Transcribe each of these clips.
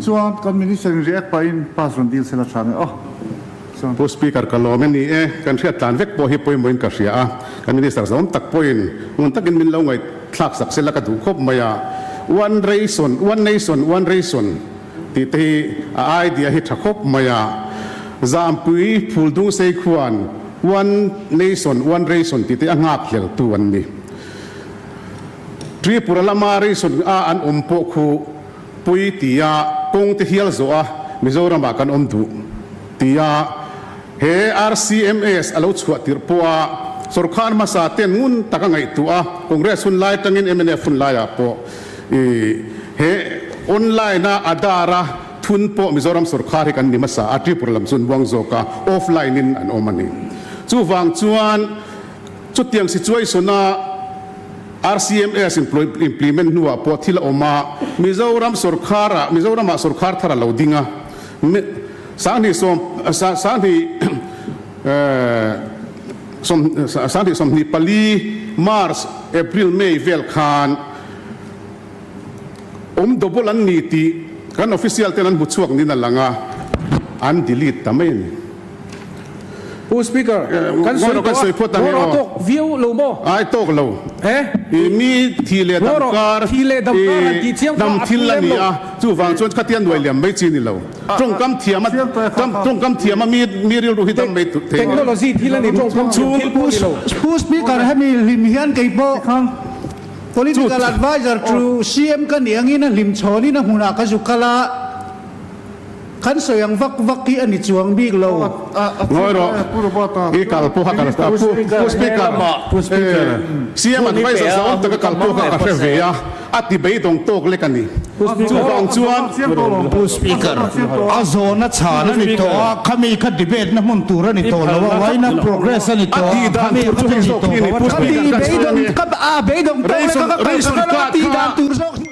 Tichuan kan Minister in react pahin pass rawn dil sela tha nge aw. Chuan. Pu Speaker ka lawm e ni e, kan hriat tlan vek pawh hi pawimawhin ka hria a, kan Minister zawm tak pawhin ngun takin min lo ngaihthlak sak sela ka duh khawp mai a, One Ration, One Nation, One Ration tih te hi a idea hi tha khawp mai a, Zampui Phuldungsei khuan One Nation, One Ration tih te a nghak hlel tu an ni. Tripura lama ration a an awm pawh khu pui tia kawng te hial zawh a Mizoram ah kan awm duh tia he RCMS a lo chhuah tirh pawh a sorkar hmasa ten ngun tak a ngaihtuah a Congress hun lai atangin mnf hun lai ah pawh i he online a Aadhaar a thun pawh Mizoram sorkar hi kan ni hmasa a Tripura lam chu an buang zawk a offline in an awm a ni. Chuvang chuan Chutiang situation a RCMS implement hnuah pawh thil a awm a, Mizoram sorkar ah Mizoram ah sorkar thar a lo ding a, sanghnih sawm sanghnih sawm sanghnih 24 March April May vel khan awm double an ni tih kan official ten an hmu chhuak niin a lang a, an delete ta mai a ni. Pu Speaker, kan sawi tawh a, ngaw rawh tawk viau lo maw? Ai tawk lo. I mi thi leh dam kar, i dam thil a ni a, chuvang chuan khatia nuai liam mai chi ni lo. Tawngkam thiam a, tawngkam thiam a mi mi rilru hi dam mai thei. Technology thil a ni, tawngkam thiam thil pawh ni lo. Pu Speaker, hemi hlim hian kei pawh Political Adviser to CM ka nih angin a hlim chhawnin a hmunah ka zu kal a. Kan sawi ang vak vak hi a ni chuang bik lo. Ngawi rawh, i kal pawh a kal ta. Pu Speaker, CM adviser zawng taka kal pawh kha ka hre ve a, a ti beidawng tawk lek a ni. Chuvang chuan. Pu Speaker, a zawhna chhan a ni tawh a, khami kha debate na hmun tur a ni tawh lo a, why not progress a ni tawh a, khami kha chu ni tawh lo a tha. Ka ti beidawng tawk lek a ka kal ka kal a, tih dan tur zawk hi.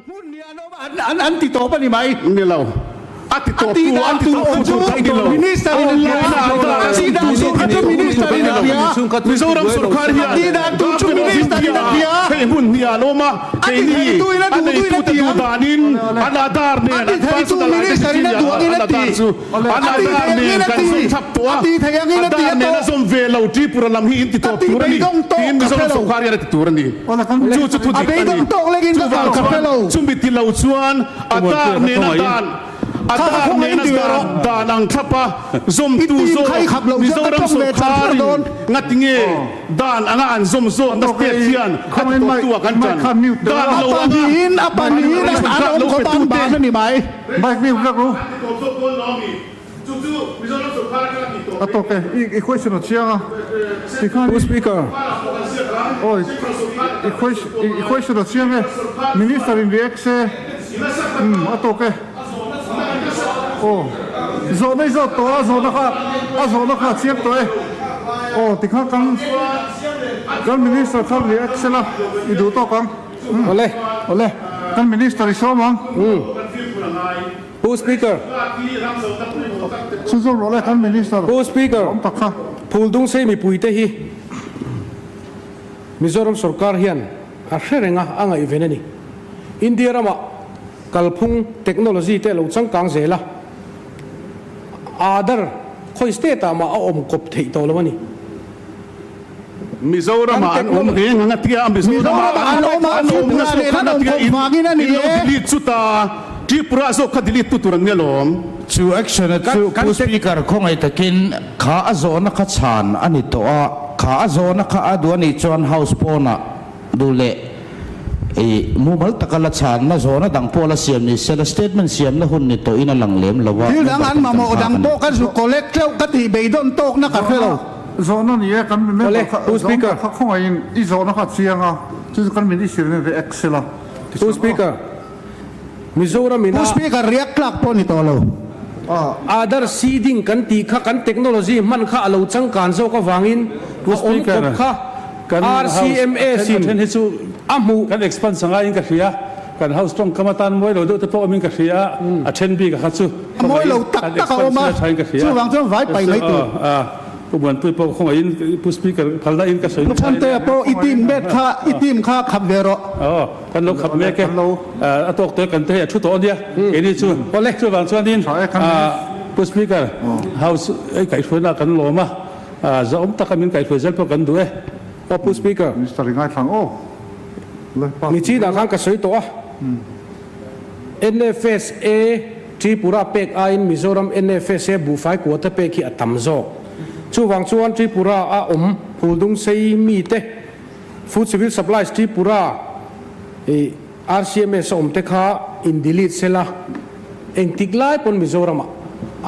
Hmun ni an awm a, an an ti tawp a ni mai. Ni lo. A ti tawp tu, an ti tawp tu tur ni lo. Minister in a hria a, a tih dan tur kha chu Minister in a hria. Mizoram sorkar hian A tih dan tur chu Minister in a hria. Hei hmun hnih an awm a, A ti keini theitu in a a duh duh in a neitu te ti duh ang. danin an Aadhaar A nen ti an theitu personal Minister identity in a duh angin an a ti. Aadhaar chu A an ti Aadhaar thei angin nen a kan ti. zawm thlap tawh A a, ti thei angin a ti Aadhaar a nen a tawh. zawm ve lo Tripura lam hi in ti Ka tawp ti tur a ni beidawng tawk tiin ka Mizoram hre lo. sorkar hian a ti tur a ni. Chu chu thu A dik a ni. beidawng tawk lekin ka Chuvang kal ka hre chuan lo. chumi ti lo chuan a dar nena dan a Kha ka dar khawngaih nena in ti ve dan rawh. dan ang thlap a I zawmtu team zawk kha i khap loh chuan ka Mizoram tawng ve char char sorkarin dawn. ngatinge dan anga an zawm zawkna state hian a ti tawptu ah kan tan dan A lo anga pahnihin a pahnihin ration an card awm lo khawp petu an te ban a ni mai. Mike mute vek ru. A ti tawp zawk dawn lo ami? Chu chu Mizoram sorkar atanga tih tawp A tawk e, i question a chiang a, tikhan Pu Speaker. Awi, i question i question a chiang e, Minister in react se, umm a tawk e. Aw, zawhna i zawt tawh a, zawhna kha a zawhna kha a chiang tawh e. Aw, tikhan kan kan Minister kha react se la, i duh tawk ang. Awle, awle. Kan Minister i sawm ang. Pu Speaker. Chu zawk rawh le kan Minister. Pu Speaker. Awm tak kha. Phuldungsei mipuite hi Mizoram sorkar hian a hre reng a, a ngaihven a ni. India ramah kalphung technology te a lo changkang zel a, Aadhaar khawi state ah mah a awm kawp theih tawh lo a ni. Mizoram ah an awm reng ang a tia, Mizoram ah an awm a, an awm na zawk khan a tia in lo delete chu ta, Tripura zawk kha delete tu tur an nia lawm. Chu action a chu Pu Speaker khawngaih takin kha a zawhna kha chhan a ni tawh a, kha a zawhna kha a duh a nih chuan House pawnah duh leh i mumal taka la chhanna zawhna dang pawh la siam ni sela statement siamna hun ni tawhin a lang lem lo a, Thil dang member an ten kan mamawh nghak dang a ni. pawh ka zu collect tleuh ka tih beidawn tawkna ka hre lo. Zawhna ni e, kan member Awle, kha Pu zawhna Speaker. kha khawngaihin i zawhna kha a chiang a, chu chu kan minister in react sela Pu tichuan aw. Speaker, Mizoram ina Pu Speaker, react tlak pawh ni tawh lo. Aadhaar seeding kan tih kha kan technology hman kha a lo changkan zawk avangin Pu a awm Speaker, kawp kha kan House RCMS a in then hi chu a hmuh. kan expand sanga in ka hria, kan House tawngkam atan mawi lo deuh te pawh awmin ka hria a, a then bik a kha chu A mawi khawngaihin lo tak kan tak a expand awm a, sela thain ka hria. chuvang chuan vai pai mai tur. Aw. Pu Muanpui pawh khawngaihin Pu Speaker phalna in ka sawi Pu Chhantea pawh i team bet kha i team kha khap ve rawh. Aw, kan lo khap mek e. A tawk tawh e kan te hei a thu tawh a nia. Keini chu chuvang chuanin Pu Speaker House i kaihhruaina kan lawm a, zahawm taka min kaihhruai zel pawh kan duh e. Aw Pu Speaker. Minister i ngaithlang aw. Nichinah khan ka sawi tawh a. NFSA Tripura pek aiin Mizoram NFSA buhfai quota pek hi a tam zawk. Chuvang chuan Tripura a awm Phuldung sei mite Food Civil Supplies Tripura i RCMS a awm te kha in delete sela engtik lai pawn Mizoram ah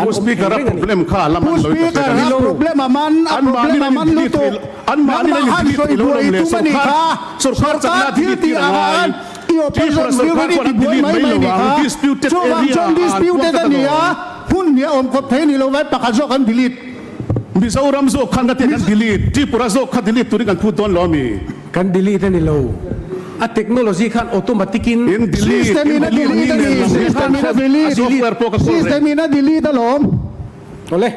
an Pu awm thei Speaker a reng a ni. problem kha a lam Pu an lawi ta Speaker hrek a ni. a problem a man a An problem mahni a an man in delete lutuk thei lo an mahni nangmah an in khan delete sawi thei lo buai lawm i le tum a nih sorkar kha sorkar chakna sorkar thil delete tih tir a ang ngai. an i Tripura opposition sorkar rilru i chuan ti an buai delete mai mai mai lo nih ang kha disputed chuvang area chuan ah an disputed puak a ta ni a lo. hun hnih a awm khawp thei ni lo vai pakhat zawk an delete. Mizoram zawk khan ka ti kan delete Tripura zawk kha delete turin kan phut dawn lo ami? Kan delete a ni lo. A technology khan automatic in. In delete System in in a delete delete ni a nen ni lam hi system in a a delete software pawh ka kawl reng. system in a delete alawm. Awle.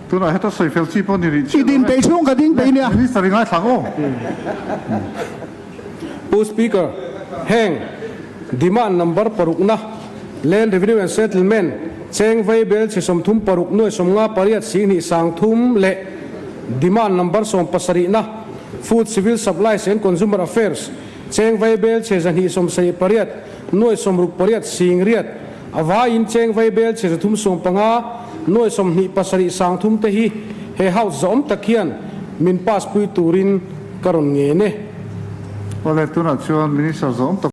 Tunah heta sawi fel chi pawh ni rih I chiah lo din e. peih chhung ka ding peih nia. Minister i ngaithla ang aw. Pu Speaker, heng demand number parukna, Land Revenue and Settlement, cheng vei bel chhe 36 nuai 50 pariat sihnih sang thum leh demand number sawmpasarihna, Food Civil Supplies and Consumer Affairs, cheng vei bel chhe 278 nuai 68 sing riat, a vaiin cheng vei bel chhe 350 nuai 27 sang thum te hi he House zawm tak hian min pass pui turin ka rawn ngen e. Awle, tunah chuan Minister zawm tak.